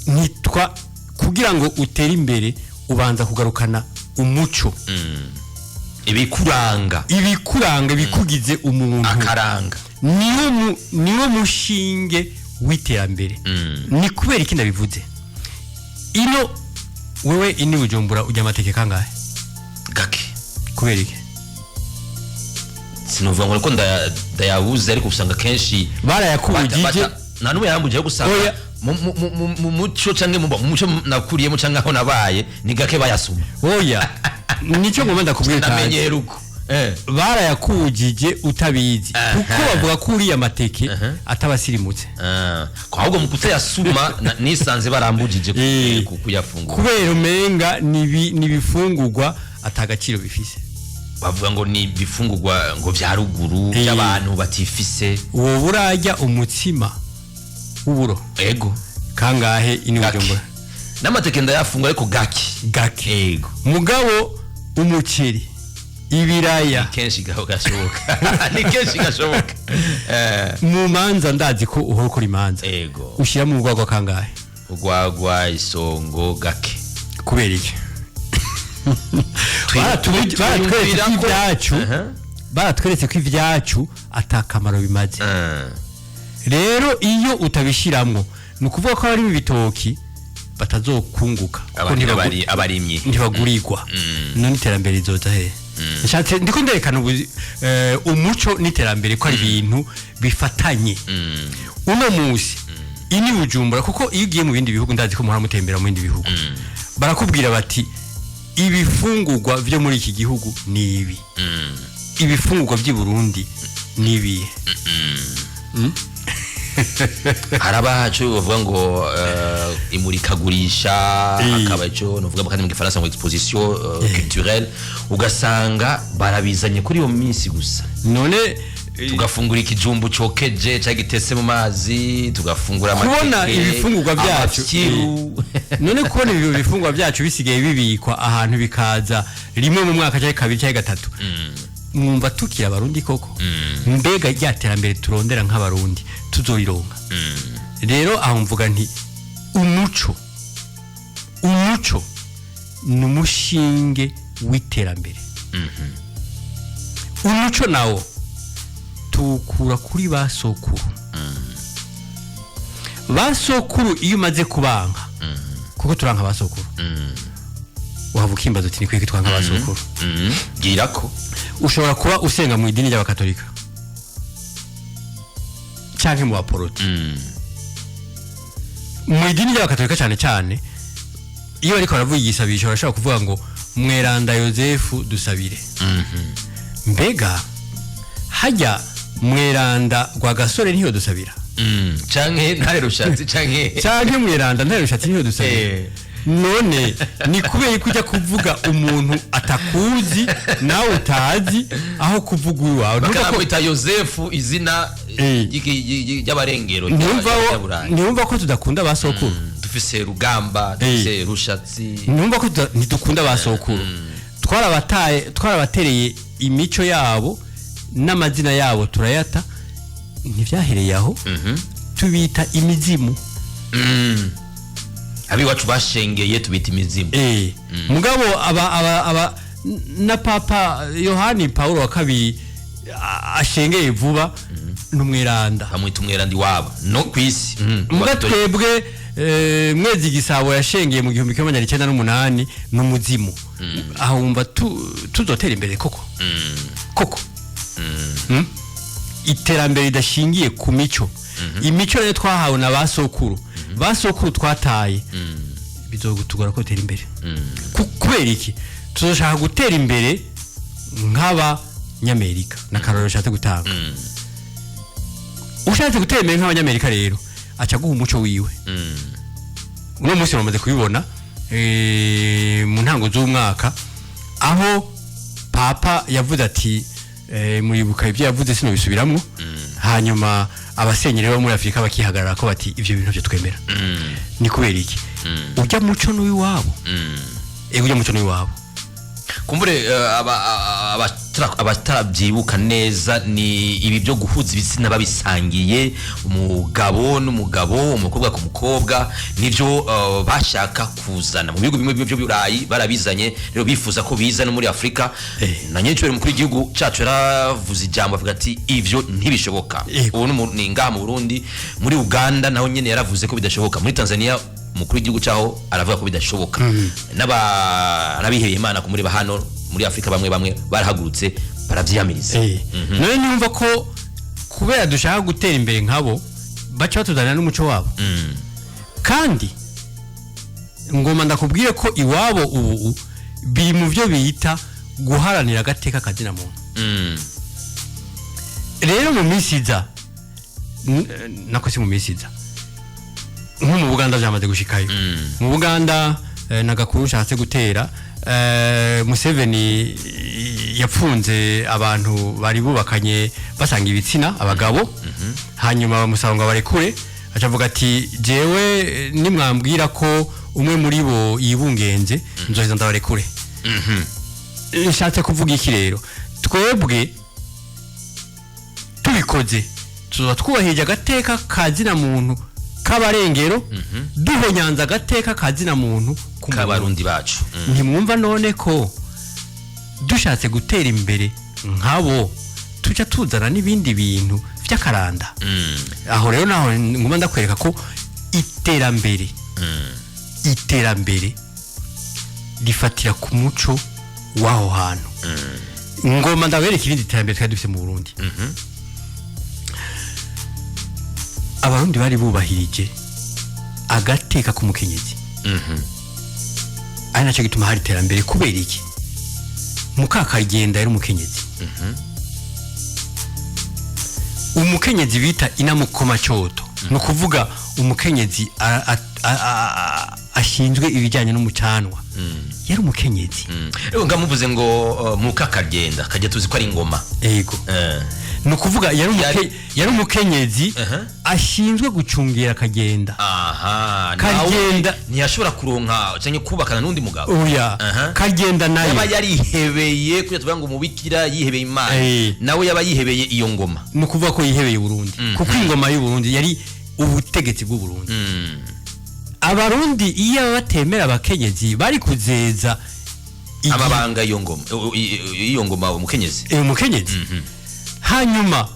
Nitwa kugira ngo utere imbere ubanza kugarukana umuco, ibikuranga, ibikuranga, ibikugize umuntu, akaranga. Niwo mushinge w'iterambere. Ni kubera iki ndabivuze? Ino wewe ini Bujumbura ujya amateke kangahe? Gake. Kubera iki? Sinuvuga ngo ko ndayabuze, ariko usanga kenshi Barayakubujije. Nta n'umwe yarambujije, ariko usanga Oya. mu muco canke mu muco nakuriyemo canke aho nabaye, ni gake bayasuma. Oya, nicyo ngomba ndakubwira utazi. Ndamenyera uko. Barayakubujije utabizi, kuko bavuga ko uriya mateke atabasirimutse. Ah, ahubwo mu kutayasuma nisanze barambujije kuyafungura. Kubera umenga nibifungurwa atagaciro bifise. Bavuga ngo ni ibifungurwa ngo vya ruguru, by'abantu batifise. Wowe urarya umutsima w'uburo? Ego. Kangahe ini Gake. Bujumbura? N'amateke ndayafungura, ariko gake. Gake. Ego. Mugabo umuceri, ibiraya, Kenshi gashoboka, ni kenshi gashoboka. Mu manza, ndazi ko uhora ukora imanza, Ego. ushyiramo urwagwa kangahe? Urwagwa, isongo, gake. Kubera iki? Baratweretse Twiyumvira ko ibyacu, baratweretse ko ibyacu atakamaro bimaze. Rero iyo utabishyiramo, ni ukuvuga ko abari mu bitoki batazokunguka kuko Abarimyi ntibagurirwa. None iterambere rizoza hehe? Nshatse ndiko nderekana umuco n'iterambere ko ari ibintu bifatanye. Uno munsi ini Bujumbura, kuko iyo ugiye mu bindi bihugu, ndazi ko muhora mutembera mu bindi bihugu, barakubwira bati ibifungurwa byo muri iki gihugu ni ibi, ibifungurwa by'i Burundi ni ibihe? Haraba ico bavuga ngo imurikagurisha, hakaba ico novuga kandi mu Gifaransa ngo exposition culturelle, ugasanga barabizanye kuri iyo minsi gusa. None Tugafungura ikijumbu cokeje cyangwa gitetse mu mazi, tugafungura Kubona amateke, ibifungurwa byacu, amafyiru. None kubona ibi bifungurwa byacu bisigaye bibikwa ahantu, bikaza rimwe mu mwaka cyangwa kabiri cyangwa gatatu, mwumva tukiri Abarundi koko? Mbega rya terambere turondera nk'Abarundi tuzorironka? Rero aho mvuga nti umuco ni umushinge w'iterambere. Umuco nawo tuwukura kuri ba sokuru. Ba sokuru iyo umaze kubanka, kuko turanka ba sokuru, waba ukimbaza uti: "Ni kuki twanka ba sokuru?" Gira ko. Ushobora kuba usenga mu idini ry'Abakatolika canke mu Baporoti. Mu idini ry'Abakatolika cyane cyane, iyo bariko baravuga igisabisho, barashobora kuvuga ngo: "Mweranda Yozefu, dusabire." Mbega hajya Mweranda rwa Gasore ntiyo dusabira? Canke Ntare Rushatsi, canke Canke Mweranda Ntare Rushatsi ntiyo dusabira? None ni kubera ko ujya kuvuga umuntu atakuzi nawe utazi, aho kuvuga uwawe? Ntumva ko Bakanamwita Yozefu, izina ry'abarengero ry'Aburayi. Ntiwumva ko tudakunda ba sokuru? Dufise Rugamba, dufise Rushatsi. Ntiwumva ko ntidukunda ba sokuru? Twarabataye, twarabatereye imico yabo n'amazina yabo turayata. Ntibyahereye aho, tubita imizimu. Abiwacu bashengeye tubita imizimu. Mugabo aba na Papa Yohani Paulo wa Kabiri ashengeye vuba n'umweranda. Bamwita umweranda iwabo no ku isi. Muga twebwe, Mwezi Gisabo yashengeye mu 1998 n'umuzimu. Aho wumva tuzotera imbere koko koko? Iterambere ridashingiye ku mico, imico rero twahawe na ba sokuru, ba sokuru twataye, bizogutugora ko dutera imbere. Kubera iki? Tuzoshaka gutera imbere nk'Abanyamerika. Na karorero ushatse gutanga, ushatse gutera imbere nk'Abanyamerika rero, aca aguha umuco wiwe. Uno munsi bamaze kubibona, mu ntango z'umwaka, aho Papa yavuze ati, muribuka ibyo yavuze, sinobisubiramwo, hanyuma abasenyeri bo muri Afurika bakihagarara ko bati: "Ibyo bintu byo twemera." Ni kubera iki? Ujya muco n'uw'iwabo. Ego, ujya muco n'uw'iwabo. Kumbure abatarabyibuka neza, ni ibi byo guhuza ibitsina babisangiye, umugabo n'umugabo, umukobwa ku mukobwa, nibyo bashaka kuzana mu bihugu bimwe byo Burayi. Barabizanye rero, bifuza ko biza no muri Afurika. Na nyinshi mukuru w'igihugu cyacu yaravuze ijambo, avuga ati: "Ivyo ntibishoboka." Ubu ni ngaha mu Burundi. Muri Uganda naho nyene yaravuze ko bidashoboka. Muri Tanzania umukuru w'igihugu cyaho aravuga ko bidashoboka. N'abihebeye Imana kumureba hano muri Afurika, bamwe bamwe barahagurutse baravyiyamiriza. None niyumva ko kubera dushaka gutera imbere nkabo, baca batuzanira n'umuco wabo. Kandi ngoma ndakubwire ko iwabo ubu biri mu byo bita guharanira agateka kazina muntu. Rero mu minsi iza, nako si mu minsi iza, nko mu Buganda byamaze gushikayo. Mu Buganda, nagakuru nshatse gutera, Museveni yapfunze abantu bari bubakanye basanga ibitsina, abagabo, hanyuma bamusaba ngo abarekure, aca avuga ati: "Jewe nimwambwira ko umwe muri bo yibungenze, nzoheza ndabarekure." Nshatse kuvuga iki rero? Twebwe tubikoze, tuzoba twubahirije agateka ka zina muntu k'abarengero, duhonyanza agateka ka zina muntu ku muntu. K'Abarundi bacu. Ntimwumva none ko dushatse gutera imbere nkabo, tuca tuzana n'ibindi bintu vy'akaranda? Aho rero naho nguma ndakwereka ko iterambere rifatira ku muco w'aho hantu. Ngoma ndabereka irindi terambere twari dufite mu Burundi. Abarundi bari bubahirije agateka k'umukenyezi, ari nacyo gituma hari iterambere. Kubera iki? Mukakarigenda yari umukenyezi, umukenyezi bita inamukoma cyoto, ni ukuvuga umukenyezi Ashinzwe ibijyanye n'umucanwa yari umukenyezi. Ngamuvuze ngo mukakagenda kajya, tuzi ko ari ingoma. Ego. Ni ukuvuga yari yari umukenyezi ashinzwe gucungira akagenda. Aha. Kagenda. Nawe ntiyashobora kuronka cyangwa kubakana n'undi mugabo. Oya. Kagenda nayo yaba yarihebeye, kugira tuvuga ngo umubikira yihebeye Imana, nawe yaba yihebeye iyo ngoma. Ni ukuvuga ko yihebeye Burundi, kuko ingoma y'u Burundi yari ubutegetsi bw'u Burundi. Abarundi iyo batemera abakenyezi bari kuzeza amabanga y'iyo ngoma, iyo ngoma umukenyezi. Umukenyezi. Hanyuma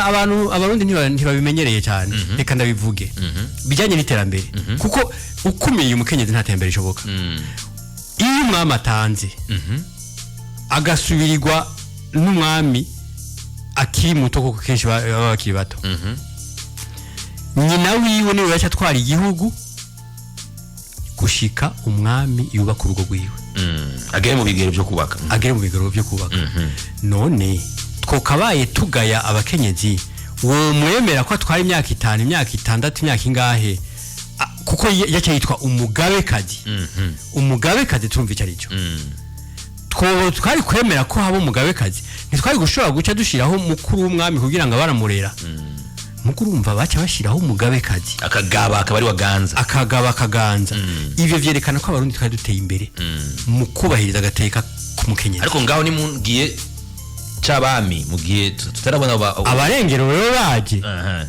abantu, Abarundi ntibabimenyereye cyane. Reka ndabivuge bijyanye n'iterambere, kuko ukumiye umukenyezi nta terambere rishoboka. Iyo umwami atanze, agasubirirwa n'umwami akiri muto, kuko kenshi baba bakiri bato, nyina wiwe niwe yaca atwara igihugu gushika umwami yubaka urugo rwiwe. Agere mu bigero byo kubaka. Agere mu bigero byo kubaka. None twokabaye tugaya abakenyezi, uwo mwemera ko atwara imyaka 5, imyaka 6, imyaka ingahe? Kuko yaca yitwa umugabekazi. Umugabekazi turumva icyo ari cyo. Twari kwemera ko haba umugabekazi? Ntitwari gushobora guca dushiraho mukuru w'umwami kugira ngo baramurera? Mukuru, urumva baca bashyiraho umugabekazi. Akagaba akaba ari waganza. Akagaba akaganza. Ivyo vyerekana ko Abarundi twari duteye imbere mu kubahiriza agateka k'umukenyezi. Ariko ngaho ni mu gihe c'abami, mu gihe tutarabona Abarengero rero baje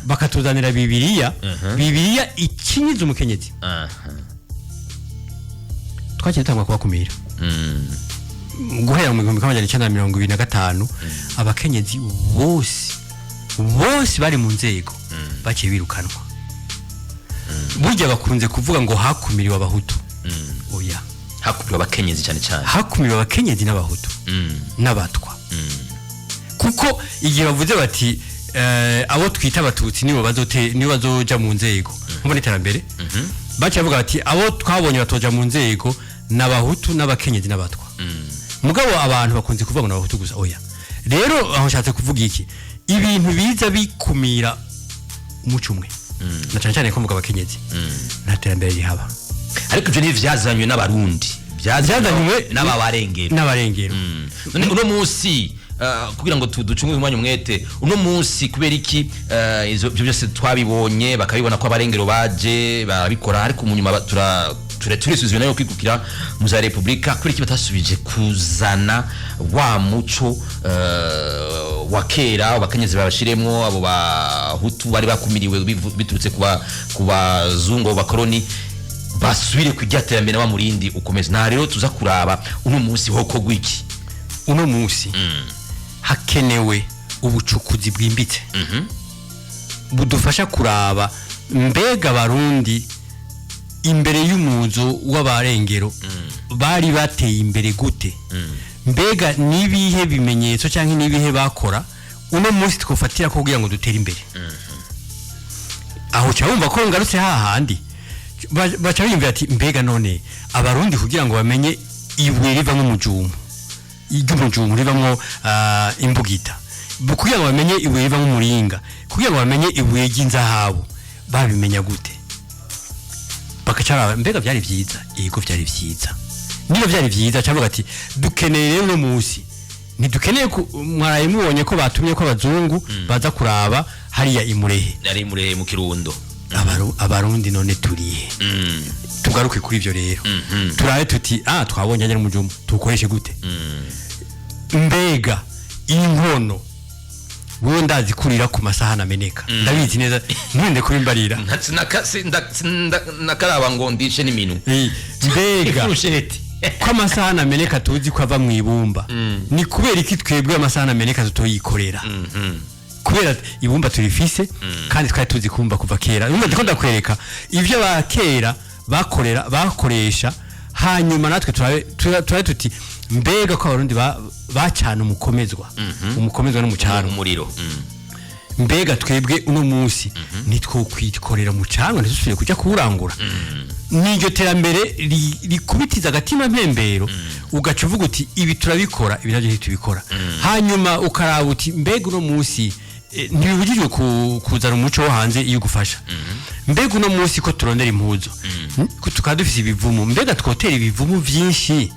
bakatuzanira Bibiliya. Bibiliya ikinyiza umukenyezi. Twaciye dutangwa kubakumira. Guhera mu 1925, abakenyezi bose bose bari mu nzego baciye birukanwa. Burya bakunze kuvuga ngo hakumiriwe Abahutu. Oya. Hakumiriwe abakenyezi cyane cyane. Hakumiriwe abakenyezi n'Abahutu n'Abatwa, kuko igihe bavuze bati abo twita Abatutsi nibo bazote, nibo bazoja mu nzego mbona iterambere, baciye bavuga bati abo twabonye batoja mu nzego n'Abahutu n'abakenyezi n'Abatwa. Mugabo abantu bakunze kuvuga ngo n'Abahutu gusa. Oya. Rero aho nshatse kuvuga iki? Ibintu biza bikumira umuco umwe, na cyane cyane ko mvuga abakenyezi, nta terambere rihaba. Ariko ibyo ntivyazanywe n'Abarundi, Vyazanywe n'ababarengera. N'abarengero. None uno munsi, kugira ngo ducunge umwanya umwete, uno munsi kubera iki ibyo byose twabibonye, bakabibona ko abarengero baje barabikora, ariko mu nyuma turisuzumye nayo kwikukira mu za repubulika, kubera iki batasubije kuzana wa muco wa kera, abakenyezi babashiremwo, abo Bahutu bari bakumiriwe biturutse ku bazungu, abo bakoroni, basubire ku terambere wa murindi ukomeza? Nta rero tuza kuraba uno munsi ho kogwa iki? Uno munsi hakenewe ubucukuzi bwimbitse budufasha kuraba mbega Abarundi imbere y'umuzo w'abarengero bari bateye imbere gute, mbega nibihe bimenyetso cyangwa nibihe bakora uno munsi twofatira ko kugira ngo dutere imbere. Aho uca wumva ko ngarutse hahandi baca biyumvira ati mbega none Abarundi kugira ngo bamenye ibuye rivamwo umujumu, iry'umujumu rivamwo imbugita, kugira ngo bamenye ibuye rivamwo umuringa, kugira ngo bamenye ibuye ry'inzahabu, babimenya gute? Bagaca baraba mbega byari byiza. Yego, byari byiza. Niba byari byiza, cyangwa ati dukeneye rero uno munsi, ntidukeneye mwaraye mubonye ko batumye ko abazungu baza kuraba hariya imurehe. Ari mure mu Kirundo. Abarundi none turihe? Tugaruke kuri ivyo rero, turabe tuti twabonye ajya n'umujumu, tuwukoreshe gute? Mbega inkono, wewe ndazi kurira ku masahani ameneka, ndabizi neza, nturinde kubimbarira. Nakaraba ngo ndishe n'iminu. Mbega ifurusheti. ko amasahani ameneka tuzi ko ava mu ibumba, ni kubera iki twebwe amasahani ameneka tutoyikorera? Kubera ibumba turifise, kandi twari tuzi kumva kuva kera. Urumva ndiko ndakwereka ibyo ba kera bakorera, bakoresha, hanyuma natwe turabe tuti mbega ko Abarundi bacana umukomezwa, umukomezwa n'umucano, umuriro. Mbega twebwe uno munsi ntitwokwikorera umucanga, ntidusubire kujya kuwurangura? N'iryo terambere rikubitiza agatima mpembero, ugaca uvuga uti ibi turabikora, ibi nabyo ntitubikora. Hanyuma ukaraba uti mbega uno munsi Ntibibujijwe kuzana umuco wo hanze iyo ugufasha. Mbega uno munsi ko turondera impuzu, ko tukaba dufise ibivumu, mbega twotera ibivumu vyinshi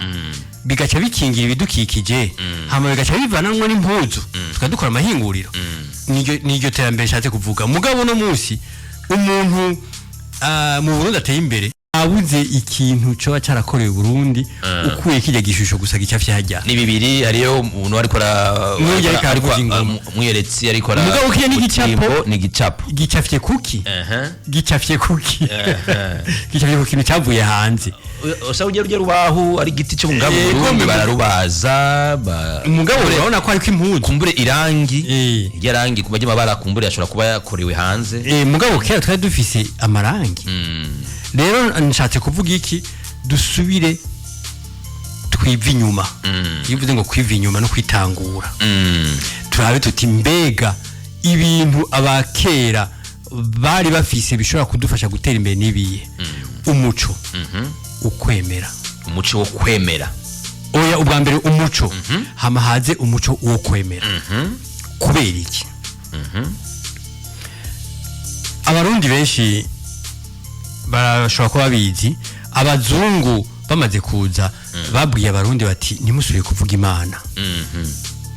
bigaca bikingira ibidukikije, hama bigaca bivanamwo n'impuzu, tukaba dukora amahinguriro? Niryo terambere nshatse kuvuga. Mugabo uno munsi umuntu mu Burundi ateye imbere abuze ikintu coba carakorewe Burundi, ukuye kirya gishusho gusa gicafye harya. Ni bibiri, hariyo umuntu ariko N'urya ariko aravuza ingoma. Umwiyeretsi ariko ara Mugabo kiriya ni igicapo. Utimbo, ni igicapo. Gicafye kuki? Gicafye kuki? Gicafye ku kintu cyavuye hanze. Usa ujya rubaho ari igiti cyo ngaho mu Burundi bararubaza Umugabo urabona ko ariko impuzu kumbure irangi, irya rangi kuba ry'amabara kumbure ashobora kuba yakorewe hanze. Mugabo kera twari dufise amarangi. Rero nshatse kuvuga iki? Dusubire twive inyuma. Iyo uvuze ngo kwiva inyuma no kwitangura, turabe tuti mbega ibintu abakera bari bafise bishobora kudufasha gutera imbere n'ibiye? Umuco, ukwemera. Umuco wo kwemera. Oya, ubwa mbere umuco, hama haze umuco wo kwemera. Kubera iki? Abarundi benshi barashobora kuba babizi, abazungu bamaze kuza babwiye abarundi bati ntimusubire kuvuga Imana,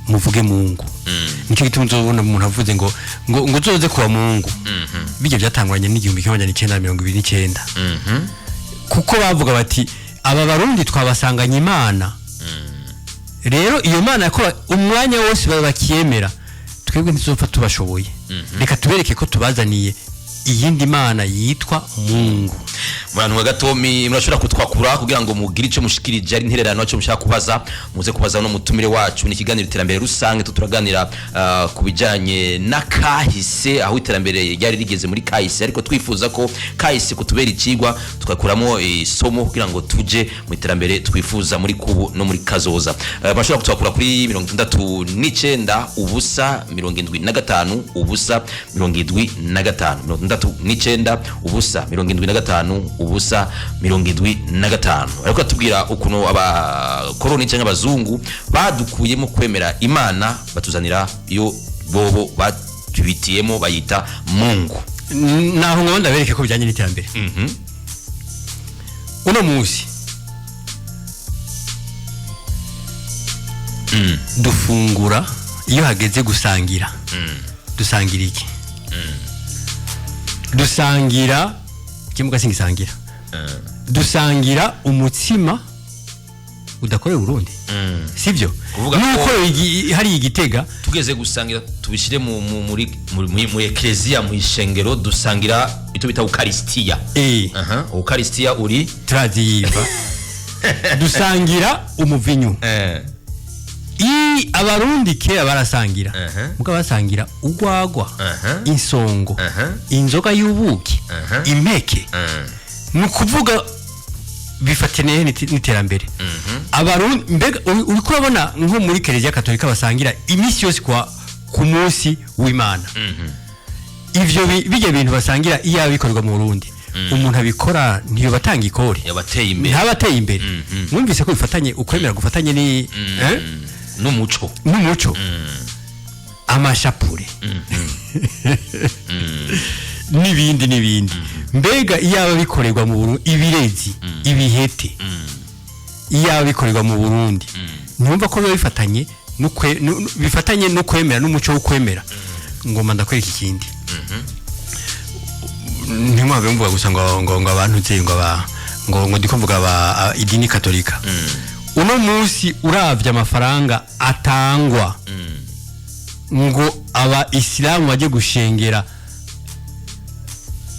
muvuge Mungu. Nicyo gituma uzobona umuntu avuze ngo uzoze kuwa Mungu. Bijya byatanguranye n'1929, kuko bavuga bati aba barundi twabasanganye Imana. Rero iyo Mana yakora umwanya wose baba bakiyemera, twebwe ntituzopfa tubashoboye. Reka tubereke ko tubazaniye iyindi mana yitwa Mungu. Murantu gatomi murashobora kutwakura kugira ngo mugire ico mushikirije, ari intererano ico mushaka kubaza, muze kubaza no mutumire wacu. Ni ikiganiro iterambere rusange, turaganira ku bijanye na kahise, aho iterambere ryari rigeze muri kahise, ariko twifuza ko kahise kutubera ikigwa, tugakuramo isomo kugira ngo tuje mu iterambere twifuza muri kubu no muri kazoza. Murashobora kutwakura kuri 69 0 75 0 75, 69 0 75 0 75. Ariko atubwira ukuntu abakoroni cyangwa abazungu badukuyemo kwemera Imana, batuzanira iyo bobo batubitiyemo bayita Mungu. Naho ngo ndabereke ko bijyanye n'iterambere. Uno munsi dufungura, iyo hageze gusangira dusangira iki? Dusangira kimuga singisangira, dusangira umutsima udakorewe Burundi, sivyo? Kuvuga ko- Nuko hari igitega. Tugeze gusangira, tubishyire mu mu- muri muri muri mu eklezia, mu ishengero, dusangira icyo bita ukarisitiya. Aha, ukarisitiya uri Turaziyiva, dusangira umuvinyu. I abarundi kera barasangira, mugabo basangira urwagwa, insongo, inzoga y'ubuki, impeke. Ni ukuvuga bifataniye n'iterambere. Abarundi, mbega uriko urabona nko muri Kiliziya Katolika basangira iminsi yose kwa ku munsi w'Imana. Ivyo bijya bintu basangira, iyo bikorwa mu Burundi, umuntu abikora ntiyobatanga ikori? Yabateye imbere. Ntabateye imbere. Mwumvise ko bifatanye ukwemera gufatanye ni n'umuco. N'umuco, amashapure n'ibindi n'ibindi. Mbega iyaba bikorerwa mu Burundi, ibirezi, ibihete, iyaba bikorerwa mu Burundi, ntiwumva ko biba bifatanye bifatanye no kwemera n'umuco wo kwemera? Ngoma ndakwereka ikindi. Ntimwabe mvuga gusa ngo abantu nzi ngo aba ngo ndiko mvuga aba idini katolika. Uno munsi uravye amafaranga atangwa ngo aba isilamu baje gushengera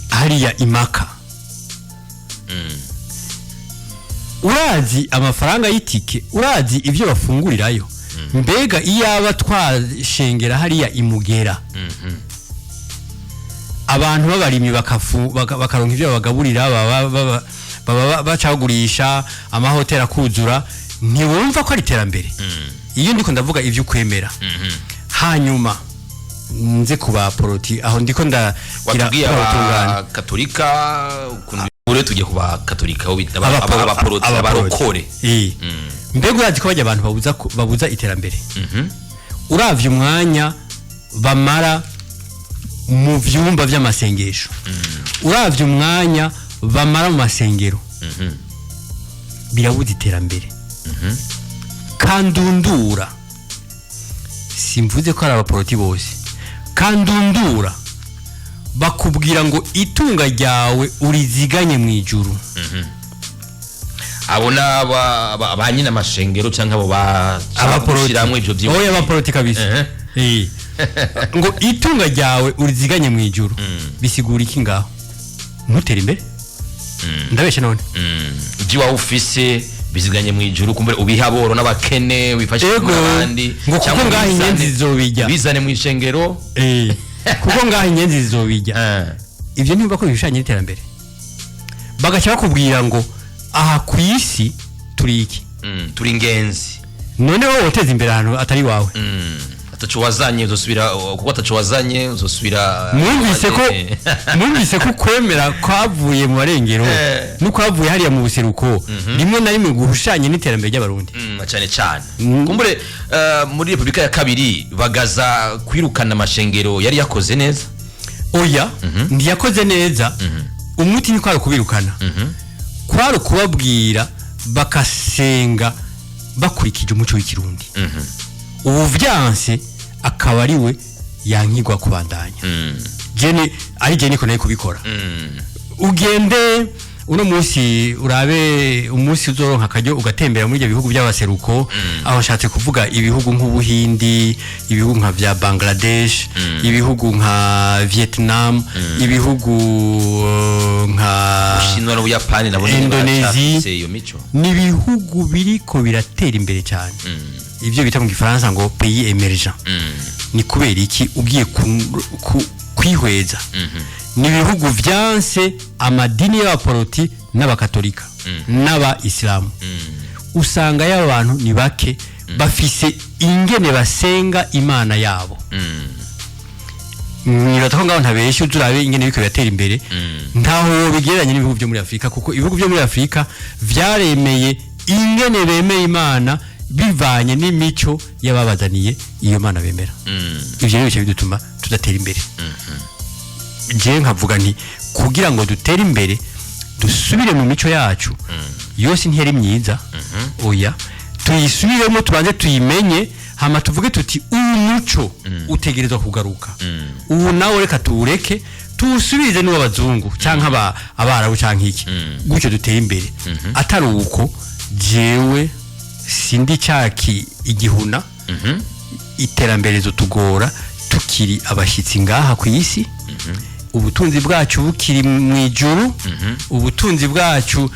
hariya imaka, urazi amafaranga y'itike, urazi ibyo bafungurirayo? Mbega iyaba twashengera hariya imugera, abantu b'abarimyi bakaronka ibyo babagaburira, baba bacagurisha, amahoteli akuzura, ntiwumva ko ari iterambere? Iyo ndiko ndavuga ibyo ukwemera, hanyuma nze ku baporoti aho ndiko ndagira Watubwiye turabutunganya. Abakatolika ukuntu, ubu rero tugiye ku bakatolika aho bita abaporoti, abarokore. Mbega urazi ko bajya abantu babuza iterambere? Uravye umwanya bamara mu vyumba vy'amasengesho, uravye umwanya bamara mu masengero, birabuza iterambere. Kandundura, simvuze ko ari abaporoti bose, kandundura bakubwira ngo itunga ryawe uriziganye mu ijuru. Abo n'aba ba nyina amashengero canke abo ba Abaporoti. gushiramwo ivyo vyiyumviro. Oya, abaporoti kabisa. Ngo itunga ryawe uriziganye mu ijuru, bisigura iki? Ngaho ntutere imbere, ndabeshe none? Ibyo ufise biziganye mu ijuru, kumbure ubiha aboro n'abakene, wifashe Ego. n'abandi. Ngo kuko cyangwa ngaho ubizane- inyenzi zizobijya. ubizane mu ishengero. Kuko ngaho inyenzi zizobijya. Ibyo ntibumva ko bishushanya n'iterambere, bagaca bakubwira ngo aha ku isi turi iki? Turi ingenzi. None wowe woteza imbere ahantu atari iwawe? Ataco wazanye, uzosubira kuko ataco wazanye uzosubira. Mwumvise ko kwemera kwavuye mu barengero n'ukwavuye hariya mu buseruko rimwe na rimwe guhushanye n'iterambere ry'Abarundi. Cyane cyane. Kumbure muri Repubulika ya kabiri bagaza kwirukana amashengero yari yakoze neza. Oya, ntiyakoze neza. Umuti ni kwari ukubirukana, kwari ukubabwira bakasenga bakurikije umuco w'Ikirundi. Ubu vyanse akaba ari we yankigwa kubandanya. Jene ari jene niko nayo kubikora. Ugende uno munsi urabe umunsi uzoronka akaryo ugatembera muri ibyo bihugu by'abaseruko, aho nshatse kuvuga ibihugu nk'Ubuhindi, ibihugu nka vya Bangladesh, ibihugu nka Vietnam, ibihugu nka Bushinwa n'Ubuyapani nabo nyene Indonesia. baracafise iyo mico. Ni ibihugu biriko biratera imbere cyane, ibyo bita mu Gifaransa ngo pays émergent. Ni kubera iki? Ugiye kwihweza, ni ibihugu vyanse amadini y'abaporoti n'abakatolika n'aba isilamu. Usanga y'aba bantu ni bake, bafise ingene basenga Imana yabo. Mwirata ko ngaho ntabeshye, uzi urabe ingene biriko biratera imbere, ntaho bigereranye n'ibihugu byo muri Afurika, kuko ibihugu byo muri Afurika vyaremeye ingene bemeye Imana bivanye n'imico y'ababazaniye iyo mana bemera. Ivyo rero bica bidutuma tudatera imbere. Jewe nkavuga nti kugira ngo dutere imbere, dusubire mu mico yacu yose. Ntiyari myiza, oya, tuyisubiremo, tubanze tuyimenye, hama tuvuge tuti uyu muco utegerezwa kugaruka, ubu nawe reka tuwureke, tuwusubirize n'uw'abazungu canke abarabu canke iki, gutyo dutere imbere. Atari uko, jewe sindi caki igihuna, iterambere rizotugora tukiri abashyitsi ngaha ku isi, ubutunzi bwacu bukiri mu ijuru, ubutunzi bwacu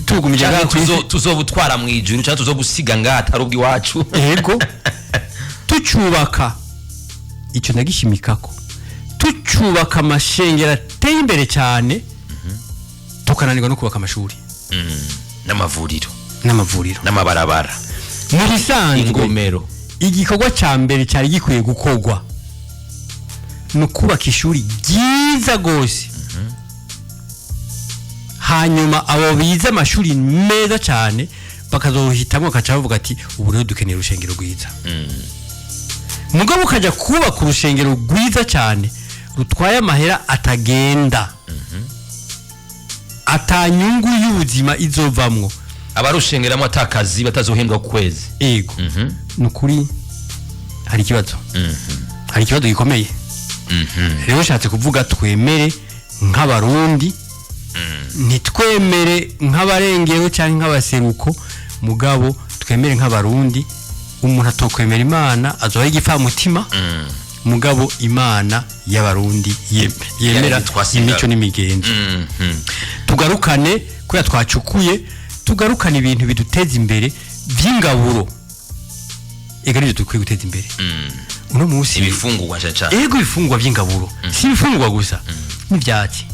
tugumije ngaha Canke ku isi. Tuzobutwara mu ijuru canke tuzobusiga ngaha atari ubw'iwacu. Ego, tucubaka icyo ndagishimikako, tucubaka amashengero ateye imbere cyane, tukananirwa no kubaka amashuri n'amavuriro, n'amavuriro, n'amabarabara, mu bisanzwe. Ingomero. Igikorwa cya mbere cyari gikwiye gukorwa ni ukubaka ishuri ryiza rwose, hanyuma abo bize amashuri meza cyane bakazohitamo, bakaca bavuga ati ubu rero dukeneye urushengero rwiza. Mugabo ukajya kubaka urushengero rwiza cyane rutwaye amahera atagenda, atanyungu y'ubuzima izovamwo, abarushengeramo atakazi batazohembwa ku kwezi. Ego, ni ukuri hari ikibazo, hari ikibazo gikomeye. Rero nshatse kuvuga twemere nk'Abarundi, ntitwemere nk'abarengero cyangwa nk'abaseruko, mugabo twemere nk'Abarundi. Umuntu atokwemera Imana azoba igipfamutima, mugabo Imana y'Abarundi yemera Twasenga. imico n'imigenzo. Tugarukane kubera twacukuye, tugarukane ibintu biduteza imbere by'ingaburo. Ega nibyo dukwiye guteza imbere uno munsi. Ibifungurwa cyane cyane. Ego, ibifungurwa by'ingaburo, si ibifungurwa gusa, n'ibyatsi.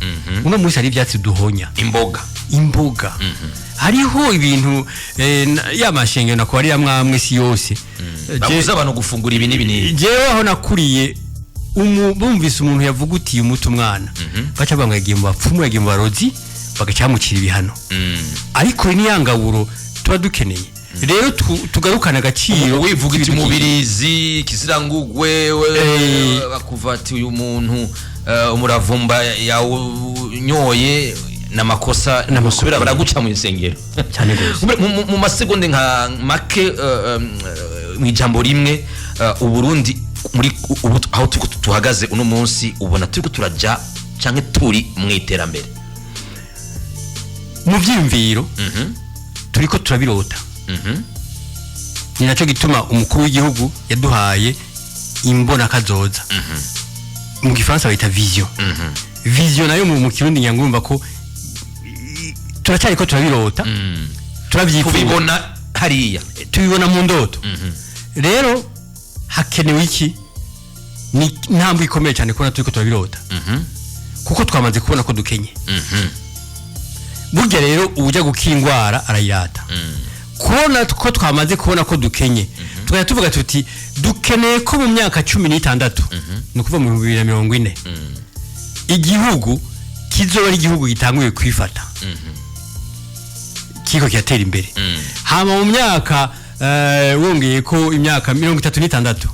Uno munsi hari ibyatsi duhonya. Imboga. Imboga. Hariho ibintu ya mashengero nakora ari amwe si yose. Babuza abantu gufungura ibi n'ibi n'ibi. Jewe aho nakuriye, bumvise umuntu yavugutiye umuti umwana, baca bavuga ngo yagiye mu bapfumu, yagiye mu barozi, bagaca bamucira ibihano. Ariko ni ya ngaburo tuba dukeneye. Rero tugarukane agaciro. Wivuga iti mubirizi kizirangugwe, bakuva ati uyu muntu umuravumba yawunyoye n'amakosa, nusubira baraguca mu insengero. Cyane gose. Mu masegonde nka make, mu ijambo rimwe, Uburundi muri ubu aho turiko tuhagaze uno munsi, ubona turiko turaja canke turi mu iterambere? Mu vyiyumviro turiko turabirota. Ni nacyo gituma umukuru w'igihugu yaduhaye imbonakazoza, mu gifaransa bayita vision. Vision nayo mu Kirundi nyangumva ko turacyari ko turabirota, turabyifuza. Tubibona hariya. Tubibona mu ndoto. Rero hakenewe iki? Ni intambwe ikomeye cyane kubona turiko turabirota, kuko twamaze kubona ko dukenye. Burya rero ujya gukira indwara arayirata. Kubona ko twamaze kubona ko dukenye, tukajya tuvuga tuti dukeneye ko mu myaka 16, ni ukuvuga mu 2040, igihugu kizoba ari igihugu gitanguye kwifata, kiriko kiratera imbere. Hama mu myaka wongeye ko imyaka 36,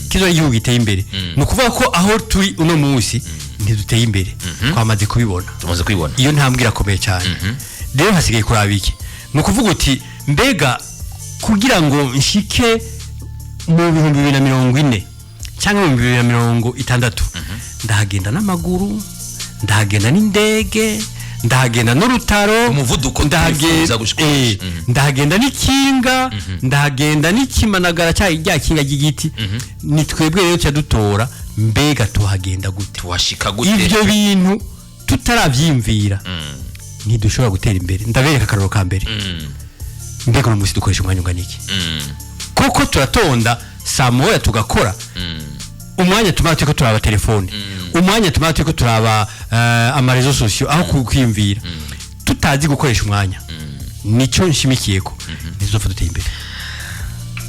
kizoba ari igihugu giteye imbere. Ni ukuvuga ko aho turi uno munsi ntiduteye imbere, twamaze kubibona. Tumaze kubibona. Iyo ntambwe irakomeye cyane. Rero hasigaye kuraba iki? Ni ukuvuga uti mbega kugira ngo nshike mu 2040 cyangwa mu 2060, ndahagenda n'amaguru, ndahagenda n'indege, ndahagenda n'urutaro? Umuvuduko twifuza gushika. Ndahagenda n'ikinga, ndahagenda n'ikimanagara cya rya kinga ry'igiti? Ni twebwe rero tuca dutora mbega tuhagenda gute? Tuhashika gute? Ibyo bintu tutarabyiyumvira ntidushobora gutera imbere. Ndabereka akararo ka mbere. Mbega uno munsi dukoresha umwanya ungana iki? Kuko turatonda saa moya tugakora, umwanya tumara turiko turaba telefone, umwanya tumara turiko turaba ama réseaux sociaux, aho kwiyumvira, tutazi gukoresha umwanya, nico nshimikiyeko, ntituzopfa duteye imbere.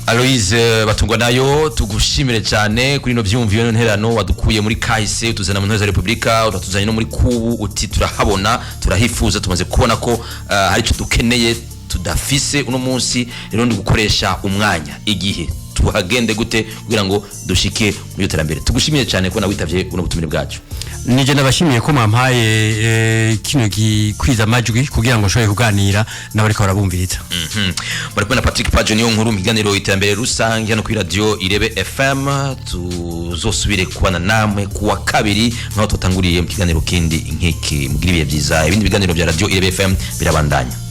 Aloise Batungwa nayo, tugushimire cyane kuri ino byumviro nterano wadukuye muri kahise, utuzana mu ntore za Repubulika, uratuzanye no muri kubu, uti turahabona, turahifuza, tumaze kubona ko hari icyo dukeneye tudafise uno munsi. Rero ndi gukoresha umwanya, igihe, tuhagende gute kugira ngo dushike muri iyo terambere? Tugushimiye cyane kubona witavye buno butumire bwacu. Nije ndabashimiye ko mwampaye kino gikwiza amajwi kugira ngo nshobore kuganira n'abariko barabumviriza. Bari kumwe na Patrick Pajo niyo nkuru mu kiganiro Iterambere Rusange hano kuri radio Irebe FM. Tuzosubire kubana namwe kuwa kabiri nkaho tutanguriye mu kiganiro kindi nk'iki. Mugira ibihe byiza, ibindi biganiro bya radio Irebe FM birabandanya.